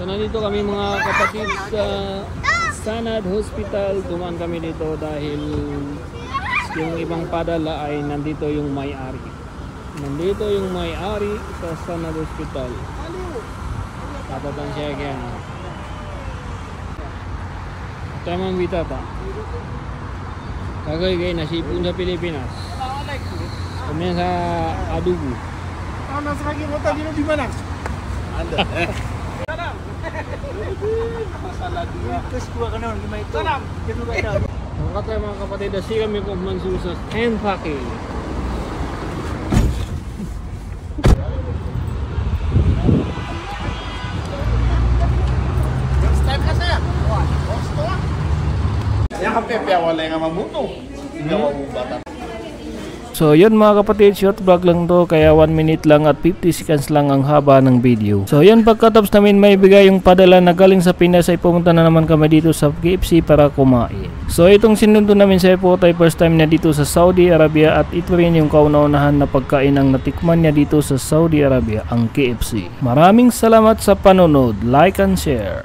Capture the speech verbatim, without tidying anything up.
Nandito kami, mga kapatid, sa Sanad Hospital. Dumaan kami dito dahil yung ibang padala ay nandito yung may-ari. Nandito yung may-ari sa Sanad Hospital. Kapatan siya kaya. Tamang bita ta. Kagay-gay na sipon sa Pilipinas. Kami sa adobo. Ano sa kaki mo tayo di ba na? Anda? Masalah dua. Terus gua kenal gimana itu? Salam. Kita nggak tahu. Mga kapatid, mga kapatid, asi kami ko man so sa Kentucky. Yan kape, piyawalay nga mabuto. Hindi ka mabubata. So yun, mga kapatid, short vlog lang to, kaya one minute lang at fifty seconds lang ang haba ng video. So yun, pagkatapos namin maibigay yung padala na galing sa Pinas, ay pumunta na naman kami dito sa K F C para kumain. So itong sinundo namin sa airport ay first time na dito sa Saudi Arabia at ito rin yung kauna-unahan na pagkain ang natikman niya dito sa Saudi Arabia, ang K F C. Maraming salamat sa panonood, like and share.